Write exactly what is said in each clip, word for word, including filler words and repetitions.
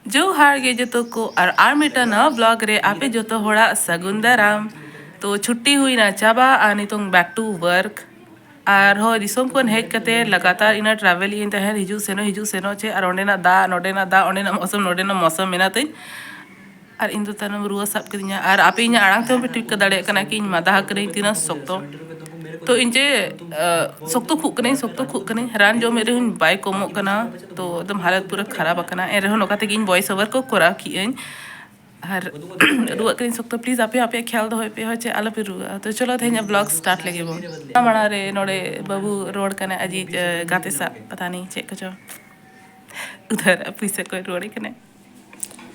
ᱡᱚᱦᱟᱨ ᱜᱮ ᱡᱚᱛᱚ ᱠᱚ, ᱟᱨ ᱟᱨ ᱢᱤᱫᱴᱟᱝ ᱱᱟᱣᱟ ᱵᱞᱚᱜ ᱨᱮ ᱟᱯᱮ ᱡᱚᱛᱚ ᱦᱚᱲᱟᱜ ᱥᱟᱹᱜᱩᱱ ᱫᱟᱨᱟᱢ᱾ ᱛᱚ ᱪᱷᱩᱴᱤ ᱦᱩᱭᱱᱟ ᱪᱟᱵᱟ, ᱟᱨ ᱱᱤᱛᱚᱝ back to work᱾ ᱟᱨ ᱦᱳᱭ, ᱫᱤᱥᱚᱢ ᱠᱷᱚᱱ ᱦᱮᱡ ᱠᱟᱛᱮ ᱞᱟᱜᱟᱛᱟᱨ ᱤᱱᱟᱹ travel ᱤᱧ ᱛᱟᱦᱮᱸᱱ, ᱦᱤᱡᱩᱜ ᱥᱮᱱᱚᱜ, ᱦᱤᱡᱩᱜ ᱥᱮᱱᱚᱜ ᱪᱮ, ᱟᱨ ᱚᱸᱰᱮᱱᱟᱜ ᱫᱟᱜ, ᱱᱚᱸᱰᱮᱱᱟᱜ ᱫᱟᱜ, ᱚᱸᱰᱮᱱᱟᱜ ᱢᱚᱥᱚᱢ, ᱱᱚᱸᱰᱮᱱᱟᱜ ᱢᱚᱥᱚᱢ ᱢᱮᱱᱟᱜ ᱛᱤᱧ᱾ ᱟᱨ ᱤᱧ ᱫᱚ ᱛᱟᱭᱱᱚᱢ ᱨᱩᱣᱟᱹ ᱥᱟᱵ ᱠᱤᱫᱤᱧᱟ, ᱟᱨ ᱟᱯᱮ ᱤᱧᱟᱹᱜ ᱟᱲᱟᱝ ᱛᱮᱦᱚᱸ ᱯᱮ ᱴᱷᱤᱠᱟᱹ ᱫᱟᱲᱮᱭᱟᱜ ᱠᱟᱱᱟ ᱠᱤ ᱤᱧ ᱢᱟᱫᱟ ᱟᱠᱟᱱᱟᱹᱧ ᱛᱤᱱᱟᱹᱜ ᱥᱚᱠᱛᱚ᱾ ᱛᱚ ᱤᱧ ᱡᱮ, ᱟᱸ, ᱥᱚᱠᱛᱚ ᱠᱷᱩᱜ ᱠᱟᱹᱱᱟᱹᱧ, ᱥᱚᱠᱛᱚ ᱠᱷᱩᱜ ᱠᱟᱹᱱᱟᱹᱧ, ᱨᱟᱱ ᱡᱚᱢᱮᱫ ᱨᱮᱦᱚᱸᱧ ᱵᱟᱭ ᱠᱚᱢᱚᱜ ᱠᱟᱱᱟ᱾ ᱛᱚ ᱮᱠᱫᱚᱢ ᱦᱟᱞᱚᱛ ᱯᱩᱨᱟᱹ ᱠᱷᱟᱨᱟᱯ ᱟᱠᱟᱱᱟ, ᱮᱱ ᱨᱮᱦᱚᱸ ᱱᱚᱝᱠᱟ ᱛᱮᱜᱮ ᱤᱧ voice over ᱠᱚ ᱠᱚᱨᱟᱣ ᱠᱮᱜᱼᱟᱹᱧ᱾ ᱟᱨ ᱨᱩᱣᱟᱹᱜ ᱠᱟᱹᱱᱟᱹᱧ ᱥᱚᱠᱛᱚ, please ᱟᱯᱮ ᱦᱚᱸ ᱟᱯᱮᱭᱟᱜ ᱠᱷᱮᱭᱟᱞ ᱫᱚᱦᱚᱭ ᱯᱮ ᱦᱚᱸ ᱪᱮ ᱟᱞᱚᱯᱮ ᱨᱩᱣᱟᱹᱜᱼᱟ᱾ ᱛᱚ ᱪᱚᱞᱚ ᱛᱮᱦᱮᱧᱟᱜ ᱵᱞᱚᱜ ᱥᱴᱟᱨᱴ ᱞᱮᱜᱮ ᱵᱚᱱ᱾ ᱚᱱᱟ ᱢᱟᱲᱟᱝ ᱨᱮ ᱱᱚᱰᱮ ᱵᱟᱹᱵᱩ ᱨᱚᱲ ᱠᱟᱱᱟᱭ ᱟᱡᱤᱡ, ᱮ, ᱜᱟᱛᱮ ᱥᱟᱶ ᱯᱟᱛᱟ ᱱᱤ ᱪᱮᱫ ᱠᱚᱪᱚ᱾ ᱩᱫᱷᱟᱨ ᱯᱩᱭᱥᱟᱹ ᱠᱚᱭ ᱨᱩᱣᱟᱹᱲᱮ ᱠᱟᱱᱟᱭ᱾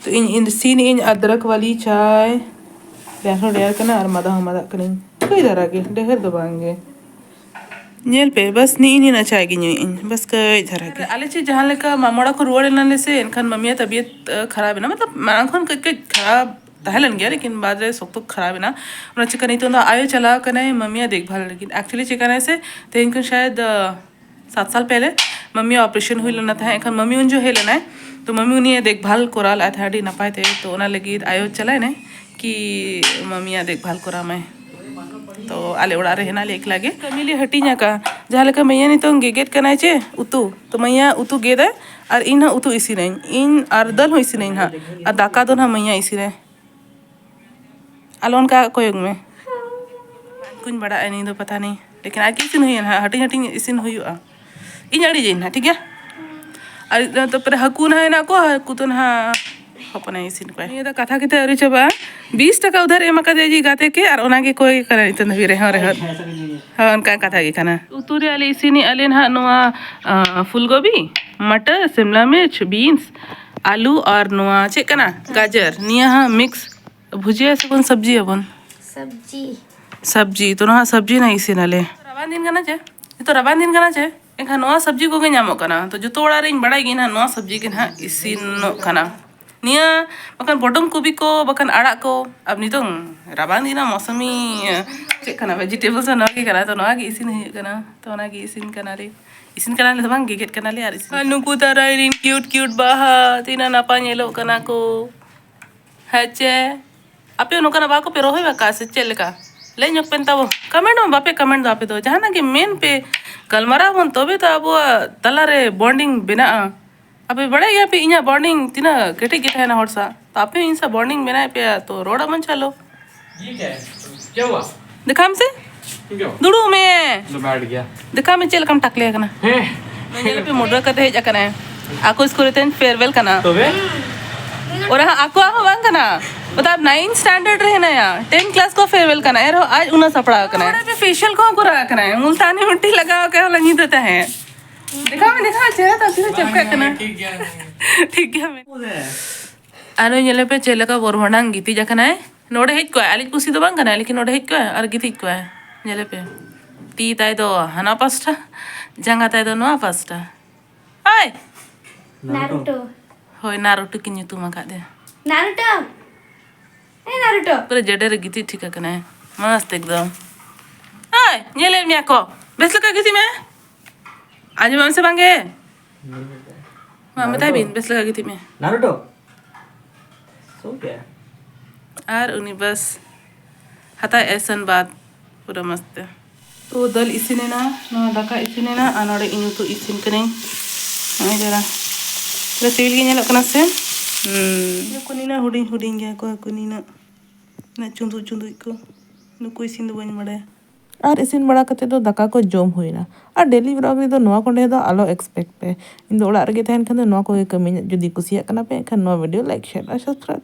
ᱛᱚ ᱤᱧ, ᱤᱧ ᱤᱥᱤᱱ ᱤᱧ ᱟᱫᱨᱚᱠ ᱣᱟᱞᱤ ᱪᱟᱭ, ᱰᱷᱮᱨ ᱦᱚᱸ ᱰᱷᱮᱨ ᱠᱟᱱᱟ ᱟᱨ ᱢᱟᱫᱟ ᱦᱚᱸ ᱢᱟᱫᱟᱜ ᱠᱟᱹᱱᱟᱹᱧ᱾ ᱠᱟᱹᱡ ᱫᱷᱟᱨᱟ ᱜᱮ, ᱰᱷᱮᱨ ᱫᱚ ᱵᱟᱝ ᱜᱮ᱾ ᱧᱮᱞ ᱯᱮ, ᱵᱟᱥ ᱱᱤᱜ ᱤᱧ ᱟᱪᱟᱭ ᱜᱤᱧ ᱧᱩᱭᱮᱫ ᱟᱹᱧ, ᱵᱟᱥ ᱠᱟᱹᱡ ᱫᱷᱟᱨᱟ ᱜᱮ᱾ ᱟᱞᱮ ᱪᱮᱫ ᱡᱟᱦᱟᱸ ᱞᱮᱠᱟ ᱢᱟᱢᱚᱲᱟ ᱠᱚ ᱨᱩᱣᱟᱹᱲ ᱮᱱᱟ ᱞᱮ ᱥᱮ, ᱮᱱᱠᱷᱟᱱ ᱢᱟᱢᱤᱭᱟᱜ ᱛᱟᱵᱤᱭᱟᱛ, ᱟᱹ, ᱠᱷᱟᱨᱟᱯ ᱮᱱᱟ, ᱢᱚᱛᱞᱚᱵ ᱢᱟᱲᱟᱝ ᱠᱷᱚᱱ ᱠᱟᱹᱡ ᱠᱟᱹᱡ ᱠᱷᱟᱨᱟᱯ ᱛᱟᱦᱮᱸ ᱞᱮᱱ ᱜᱮᱭᱟ, ᱞᱮᱠᱤᱱ ᱵᱟᱫᱽ ᱨᱮ ᱥᱚᱠᱛᱚ ᱠᱷᱟᱨᱟᱯ ᱮᱱᱟ᱾ ᱚᱱᱟ ᱪᱤᱠᱟᱹ ᱱᱤᱛᱚᱝ ᱫᱚ ᱟᱭᱳ ᱪᱟᱞᱟᱣ ᱠᱟᱱᱟᱭ ᱢᱟᱢᱤᱭᱟᱜ ᱫᱮᱠᱷᱵᱷᱟᱞ ᱞᱟᱹᱜᱤᱫ᱾ Actually ᱪᱤᱠᱟᱹᱱᱟᱭ ᱥᱮ, ᱛᱮᱦᱮᱧ ᱠᱷᱚᱱ ᱥᱟᱭᱟᱫ, ᱟᱹ, ᱥᱟᱛ ᱥᱟᱞ ᱯᱮᱦᱞᱮ ᱢᱟᱢᱤᱭᱟᱜ operation ᱦᱩᱭ ᱞᱮᱱᱟ ᱛᱟᱦᱮᱸᱫ, ᱮᱱᱠᱷᱟᱱ ᱢᱟᱢᱤ ᱩᱱ ᱡᱚᱦᱚᱜ ᱦᱮᱡ ᱞᱮᱱᱟᱭ, ᱛᱚ ᱢᱟᱢᱤ ᱩᱱᱤᱭᱟᱜ ᱫᱮᱠᱷᱵᱷᱟᱞ ᱠᱚᱨᱟᱣ ᱞᱮᱫ ᱛᱟᱦᱮᱸᱫ ᱟᱹᱰᱤ ᱱᱟᱯᱟᱭ ᱛᱮ, ᱛᱚ ᱚᱱᱟ ᱞᱟᱹᱜᱤᱫ ᱟᱭᱳ ᱪᱟᱞᱟᱣ ᱮᱱᱟᱭ ᱠᱤ ᱢᱟᱢᱤᱭᱟᱜ ᱫᱮᱠᱷᱵᱷᱟᱞ ᱠᱚᱨᱟᱣ ᱢᱟᱭ᱾ ᱛᱚ ᱟᱞᱮ ᱚᱲᱟᱜ ᱨᱮ ᱦᱮᱱᱟᱜ ᱞᱮ ᱮᱠᱞᱟ ᱜᱮ, ᱠᱟᱹᱢᱤ ᱞᱮ ᱦᱟᱹᱴᱤᱧ ᱟᱠᱟᱫᱼᱟ᱾ ᱡᱟᱦᱟᱸ ᱞᱮᱠᱟ ᱢᱟᱹᱭᱟ ᱱᱤᱛᱚᱝ ᱜᱮᱜᱮᱫ ᱠᱟᱱᱟᱭ ᱪᱮ ᱩᱛᱩ, ᱛᱚ ᱢᱟᱹᱭᱟ ᱩᱛᱩ ᱜᱮᱫᱟᱭ ᱟᱨ ᱤᱧ ᱦᱚᱸ ᱩᱛᱩ ᱤᱥᱤᱱᱟᱹᱧ, ᱤᱧ ᱟᱨ ᱫᱟᱹᱞ ᱦᱚᱸ ᱤᱥᱤᱱᱟᱹᱧ ᱱᱟᱦᱟᱜ, ᱟᱨ ᱫᱟᱠᱟ ᱫᱚ ᱱᱟᱦᱟᱜ ᱢᱟᱹᱭᱟ ᱤᱥᱤᱱᱟᱭ᱾ ᱟᱞᱚ ᱚᱱᱠᱟ ᱠᱚᱭᱚᱜ ᱢᱮ᱾ ᱠᱚᱧ ᱵᱟᱲᱟᱭᱟ ᱤᱧ ᱫᱚ ᱯᱟᱛᱟ ᱱᱮ, ᱞᱮᱠᱤᱱ ᱟᱡ ᱜᱮ ᱤᱥᱤᱱ ᱦᱩᱭᱩᱜᱼᱟ ᱱᱟᱦᱟᱜ, ᱦᱟᱹᱴᱤᱧ ᱦᱟᱹᱴᱤᱧ ᱤᱥᱤᱱ ᱦᱩᱭᱩᱜᱼᱟ᱾ ᱤᱧ ᱟᱹᱲᱤᱡᱟᱹᱧ ᱱᱟᱦᱟᱜ, ᱴᱷᱤᱠ ᱜᱮᱭᱟ? ᱟᱨ ᱛᱟᱨᱯᱚᱨᱮ ᱦᱟᱹᱠᱩ ᱱᱟᱦᱟᱜ ᱦᱮᱱᱟᱜ ᱠᱚᱣᱟ, ᱦᱟᱹᱠᱩ ᱫᱚ ᱱᱟᱦᱟᱜ ᱦᱚᱯᱚᱱᱮ ᱤᱥᱤᱱ ᱠᱚᱣᱟ᱾ ᱱᱤᱭᱟᱹ ᱫᱚ ᱠᱟᱛᱷᱟ ᱠᱟᱛᱮ ᱟᱹᱣᱨᱤ ᱪᱟᱵᱟᱜᱼᱟ᱾ ᱵᱤᱥ ᱴᱟᱠᱟ ᱩᱫᱷᱟᱨ ᱮᱢ ᱟᱠᱟᱫᱮᱭᱟ ᱡᱮ ᱜᱟᱛᱮ ᱠᱮ, ᱟᱨ ᱚᱱᱟ ᱜᱮ ᱠᱚᱭ ᱠᱟᱱᱟ ᱱᱤᱛᱚᱝ ᱫᱷᱟᱹᱵᱤᱡ ᱨᱮᱦᱚᱸ, ᱨᱮᱦᱚᱸ᱾ ᱦᱳᱭ, ᱚᱱᱠᱟ ᱠᱟᱛᱷᱟ ᱜᱮ ᱠᱟᱱᱟ᱾ ᱩᱛᱩ ᱨᱮ ᱟᱞᱮ ᱤᱥᱤᱱᱮᱜᱼᱟ ᱞᱮ ᱱᱟᱦᱟᱜ ᱱᱚᱣᱟ, ᱟᱸ, ᱯᱷᱩᱞᱜᱳᱵᱤ, ᱢᱟᱴᱟᱨ, ᱥᱤᱢᱞᱟ ᱢᱤᱨᱪ, ᱵᱤᱱᱥ, ᱟᱞᱩ ᱟᱨ ᱱᱚᱣᱟ ᱪᱮᱫ ᱠᱟᱱᱟ? ᱜᱟᱡᱚᱨ᱾ ᱱᱤᱭᱟᱹ ᱦᱟᱸᱜ ᱢᱤᱠᱥ ᱵᱷᱩᱡᱤᱭᱟ ᱥᱮ ᱵᱚᱱ ᱥᱚᱵᱽᱡᱤᱭᱟᱵᱚᱱ? ᱥᱚᱵᱽᱡᱤ᱾ ᱥᱚᱵᱽᱡᱤ, ᱛᱚ ᱱᱚᱣᱟ ᱥᱚᱵᱽᱡᱤ ᱱᱟᱜ ᱤᱥᱤᱱᱟᱞᱮ᱾ ᱨᱟᱵᱟᱝ ᱫᱤᱱ ᱠᱟᱱᱟ ᱪᱮ? ᱱᱤᱛᱚᱜ ᱨᱟᱵᱟᱝ ᱫᱤᱱ ᱠᱟᱱᱟ ᱪᱮ? ᱮᱱᱠᱷᱟᱱ ᱱᱚᱣᱟ ᱥᱚᱵᱽᱡᱤ ᱠᱚᱜᱮ ᱧᱟᱢᱚᱜ ᱠᱟᱱᱟ᱾ ᱛᱚ ᱡᱚᱛᱚ ᱚᱲᱟᱜ ᱨᱮ ᱤᱧ ᱵᱟᱲᱟᱭ ᱜᱮ ᱱᱟᱦᱟᱜ ᱱᱚᱣᱟ ᱥᱚᱵᱽᱡᱤ ᱜᱮ ᱱᱟᱦᱟᱜ ᱤᱥᱤᱱᱚᱜ ᱠᱟᱱᱟ᱾ ᱱᱤᱭᱟᱹ ᱵᱟᱠᱷᱟᱱ ᱯᱚᱴᱚᱢ ᱠᱚᱵᱤ ᱠᱚ, ᱵᱟᱠᱷᱟᱱ ᱟᱲᱟᱜ ᱠᱚ᱾ ᱟᱨ ᱱᱤᱛᱚᱝ ᱨᱟᱵᱟᱝ ᱫᱤᱱ ᱨᱮᱱᱟᱜ ᱢᱳᱥᱩᱢᱤ, ᱪᱮᱫ ᱠᱟᱱᱟ, vegetables ᱫᱚ ᱱᱚᱣᱟ ᱜᱮ ᱠᱟᱱᱟ᱾ ᱛᱚ ᱱᱚᱣᱟ ᱜᱮ ᱤᱥᱤᱱ ᱦᱩᱭᱩᱜ ᱠᱟᱱᱟ᱾ ᱛᱚ ᱚᱱᱟ ᱜᱮ ᱤᱥᱤᱱ ᱠᱟᱱᱟ ᱨᱮ᱾ ᱤᱥᱤᱱ ᱠᱟᱱᱟᱞᱮ ᱫᱚ ᱵᱟᱝ, ᱜᱮᱜᱮᱫ ᱠᱟᱱᱟᱞᱮ ᱟᱨ ᱤᱥᱤᱱ᱾ ᱟᱨ ᱱᱩᱠᱩ ᱛᱟᱨᱟᱭ ᱨᱤᱱ ᱠᱤᱭᱩᱴ ᱠᱤᱭᱩᱴ ᱵᱟᱦᱟ ᱛᱤᱱᱟᱹᱜ ᱱᱟᱯᱟᱭ ᱧᱮᱞᱚᱜ ᱠᱟᱱᱟ ᱠᱚ᱾ ᱦᱮᱸ ᱪᱮ? ᱟᱯᱮ ᱱᱚᱝᱠᱟᱱᱟᱜ ᱵᱟᱦᱟ ᱠᱚᱯᱮ ᱨᱚᱦᱚᱭ ᱟᱠᱟᱫᱼᱟ ᱥᱮ ᱪᱮᱫ ᱞᱮᱠᱟ? ᱞᱟᱹᱭ ᱧᱚᱜ ᱯᱮ ᱛᱟᱵᱚ᱾ ᱠᱚᱢᱮᱱᱴ ᱢᱟ ᱵᱟᱯᱮ ᱠᱚᱢᱮᱱᱴ ᱫᱚ ᱟᱯᱮ ᱫᱚ᱾ ᱡᱟᱦᱟᱱᱟᱜ ᱜᱮ ᱢᱮᱱ ᱯᱮ, ᱜᱟᱞᱢᱟᱨᱟᱣ ᱵᱚᱱ, ᱛᱚᱵᱮ ᱛᱚ ᱟᱵᱚᱣᱟᱜ ᱛᱟᱞᱟᱨᱮ ᱵᱚᱱᱰᱤᱝ ᱵᱮᱱᱟᱜᱼᱟ᱾ ᱟᱯᱮ ᱵᱟᱲᱟᱭ ᱜᱮᱭᱟ ᱯᱮ ᱤᱧᱟᱹᱜ ᱵᱚᱱᱰᱤᱝ ᱛᱤᱱᱟᱹᱜ ᱠᱮᱴᱮᱡ ᱜᱮ ᱛᱟᱦᱮᱱᱟ ᱦᱚᱲ ᱥᱟᱶ᱾ ᱛᱚ ᱟᱯᱮ ᱦᱚᱸ ᱤᱧ ᱥᱟᱶ ᱵᱚᱱᱰᱤᱝ ᱵᱮᱱᱟᱣ ᱯᱮᱭᱟ, ᱛᱚ ᱨᱚᱲ ᱟᱵᱚᱱ ᱪᱟᱞᱚ᱾ ᱫᱮᱠᱷᱟᱣ ᱢᱮᱥᱮ᱾ ᱫᱩᱲᱩᱵ ᱢᱮ᱾ ᱫᱮᱠᱷᱟᱣ ᱢᱮ ᱪᱮᱫ ᱞᱮᱠᱟᱢ ᱴᱟᱠᱞᱮ ᱟᱠᱟᱱᱟ᱾ ᱦᱮᱸ᱾ ᱧᱮᱞ ᱯᱮ, ᱢᱚᱰᱨᱟ ᱠᱟᱛᱮ ᱦᱮᱡ ᱟᱠᱟᱱᱟᱭ᱾ ᱟᱠᱚ ᱥᱠᱩᱞ ᱨᱮ ᱛᱮᱦᱮᱧ ᱯᱷᱮᱭᱟᱨᱣᱮᱞ ᱠᱟᱱᱟ᱾ ᱛᱚᱵᱮ? ᱚᱱᱟ ᱦᱚᱸ ᱟᱠᱚᱣᱟᱜ ᱦᱚᱸ ᱵᱟᱝ ᱠᱟᱱᱟ᱾ ᱢᱚᱛᱞᱚᱵ ᱱᱟᱭᱤᱱᱛᱷ ᱥᱴᱮᱱᱰᱟᱨᱰ ᱨᱮ ᱦᱮᱱᱟᱭᱟ, ᱴᱮᱱ ᱠᱞᱟᱥ ᱠᱚ ᱯᱷᱮᱭᱟᱨᱣᱮᱞ ᱠᱟᱱᱟ, ᱮᱱᱨᱮᱦᱚᱸ ᱟᱡ ᱩᱱᱟᱹᱜ ᱥᱟᱯᱲᱟᱣ ᱟᱠᱟᱱᱟᱭ᱾ ᱱᱚᱰᱮ ᱯᱮ ᱯᱷᱮᱥᱤᱭᱟᱞ ᱠᱚᱦᱚᱸ ᱠᱚᱨᱟᱣ ᱟᱠᱟᱱᱟᱭ, ᱢᱩᱞᱛᱟᱱᱤ ᱢᱩᱴᱤ ᱞᱟᱜᱟᱣ ᱟᱠᱟᱫ ᱦᱚᱞᱟ ᱧᱤᱫᱟᱹ ᱛᱟᱦᱮᱸᱫ᱾ ᱫᱮᱠᱷᱟᱣ ᱢᱮ, ᱫᱮᱠᱷᱟᱣ ᱢᱮ, ᱪᱮᱦᱨᱟ ᱛᱟᱢ ᱛᱤᱱᱟᱹᱜ ᱪᱮᱯᱠᱟᱜ ᱠᱟᱱᱟ᱾ ᱴᱷᱤᱠ ᱜᱮᱭᱟ᱾ ᱴᱷᱤᱠ ᱜᱮᱭᱟ ᱢᱮ᱾ ᱟᱨ ᱱᱩᱭ ᱧᱮᱞᱮ ᱯᱮ ᱪᱮᱫ ᱞᱮᱠᱟ ᱵᱚᱨᱵᱷᱟᱸᱰᱟᱝ ᱜᱤᱛᱤᱡ ᱟᱠᱟᱱᱟᱭ᱾ ᱱᱚᱰᱮ ᱦᱮᱡ ᱠᱚᱜᱼᱟᱭ, ᱟᱞᱮ ᱠᱩᱥᱤ ᱫᱚ ᱵᱟᱝ ᱠᱟᱱᱟᱭ, ᱞᱮᱠᱤᱱ ᱱᱚᱰᱮ ᱦᱮᱡ ᱠᱚᱜᱼᱟᱭ ᱟᱨ ᱜᱤᱛᱤᱡ ᱠᱚᱜᱼᱟᱭ᱾ ᱧᱮᱞᱮ ᱯᱮ, ᱛᱤ ᱛᱟᱭ ᱫᱚ ᱦᱟᱱᱟ ᱯᱟᱥᱴᱟ, ᱡᱟᱸᱜᱟ ᱛᱟᱭ ᱫᱚ ᱱᱚᱣᱟ ᱯᱟᱥᱴᱟ᱾ ᱦᱳᱭ᱾ ᱱᱟᱨᱩᱴᱳ᱾ ᱦᱳᱭ, ᱱᱟᱨᱩᱴᱳ ᱠᱤᱱ ᱧᱩᱛᱩᱢ ᱟᱠᱟᱫᱮᱭᱟ᱾ ᱱᱟᱨᱩᱴᱳ᱾ ᱦᱮᱸ, ᱱᱟᱨᱩᱴᱳ᱾ ᱯᱩᱨᱟᱹ ᱡᱮᱰᱮᱨ ᱨᱮ ᱜᱤᱛᱤᱡ ᱴᱷᱤᱠ ᱟᱠᱟᱱᱟᱭ᱾ ᱢᱚᱥᱛ ᱮᱠᱫᱚᱢ᱾ ᱦᱳᱭ, ᱧᱮᱞᱮᱫ ᱢᱮᱭᱟ ᱠᱚ᱾ ᱵᱮᱥ ᱞᱮᱠᱟ ᱜᱤᱛᱤᱡ ᱢᱮ᱾ ᱟᱸᱡᱚᱢ ᱢᱮ ᱥᱮ ᱵᱟᱝ ᱜᱮ? ᱢᱟ ᱢᱮᱛᱟᱭ ᱵᱤᱱ, ᱵᱮᱥ ᱞᱮᱠᱟ ᱜᱤᱛᱤᱡ ᱢᱮ᱾ ᱱᱟᱨᱩᱴᱳ᱾ ᱥᱚ ᱜᱮ᱾ ᱟᱨ ᱩᱱᱤ ᱵᱟᱥ ᱦᱟᱛᱟᱣ ᱮᱥᱮᱱ ᱵᱟᱫ ᱯᱩᱨᱟᱹ ᱢᱚᱥᱛᱮ᱾ ᱛᱚ ᱫᱟᱹᱞ ᱤᱥᱤᱱᱮᱱᱟ, ᱱᱚᱣᱟ ᱫᱟᱠᱟ ᱤᱥᱤᱱᱮᱱᱟ, ᱟᱨ ᱱᱚᱰᱮ ᱤᱧ ᱩᱛᱩ ᱤᱥᱤᱱ ᱠᱟᱹᱱᱟᱹᱧ᱾ ᱱᱚᱜᱼᱚᱭ ᱡᱮᱨᱟ᱾ ᱯᱩᱨᱟᱹ ᱥᱤᱵᱤᱞ ᱜᱮ ᱧᱮᱞᱚᱜ ᱠᱟᱱᱟ ᱥᱮ? ᱦᱩᱸ᱾ ᱱᱩᱠᱩ ᱱᱤᱱᱟᱹᱜ ᱦᱩᱰᱤᱧ ᱦᱩᱰᱤᱧ ᱜᱮᱭᱟ ᱠᱚ, ᱦᱟᱹᱠᱩ ᱱᱤᱱᱟᱹᱜ, ᱱᱤᱱᱟᱹᱜ ᱪᱩᱸᱫᱩᱡ ᱪᱩᱸᱫᱩᱡ ᱠᱚ᱾ ᱱᱩᱠᱩ ᱤᱥᱤᱱ ᱫᱚ ᱵᱟᱹᱧ ᱵᱟᱲᱟᱭᱟ᱾ ᱟᱨ ᱤᱥᱤᱱ ᱵᱟᱲᱟ ᱠᱟᱛᱮ ᱫᱚ ᱫᱟᱠᱟ ᱠᱚ ᱡᱚᱢ ᱦᱩᱭᱱᱟ᱾ ᱟᱨ ᱰᱮᱞᱤ ᱵᱞᱚᱜ ᱨᱮᱫᱚ ᱱᱚᱣᱟ ᱠᱚ ᱱᱤᱭᱮ ᱫᱚ ᱟᱞᱚ ᱮᱠᱥᱯᱮᱠᱴ ᱯᱮ᱾ ᱤᱧ ᱫᱚ ᱚᱲᱟᱜ ᱨᱮᱜᱮ ᱛᱟᱦᱮᱱ ᱠᱷᱟᱱ ᱫᱚ ᱱᱚᱣᱟ ᱠᱚᱜᱮ ᱠᱟᱹᱢᱤᱧ᱾ ᱡᱩᱫᱤ ᱠᱩᱥᱤᱭᱟᱜ ᱠᱟᱱᱟ ᱯᱮ, ᱮᱱᱠᱷᱟᱱ ᱱᱚᱣᱟ ᱵᱷᱤᱰᱤᱭᱳ ᱞᱟᱭᱤᱠ, ᱥᱮᱭᱟᱨ ᱟᱨ ᱥᱟᱵᱥᱠᱨᱟᱭᱤᱵ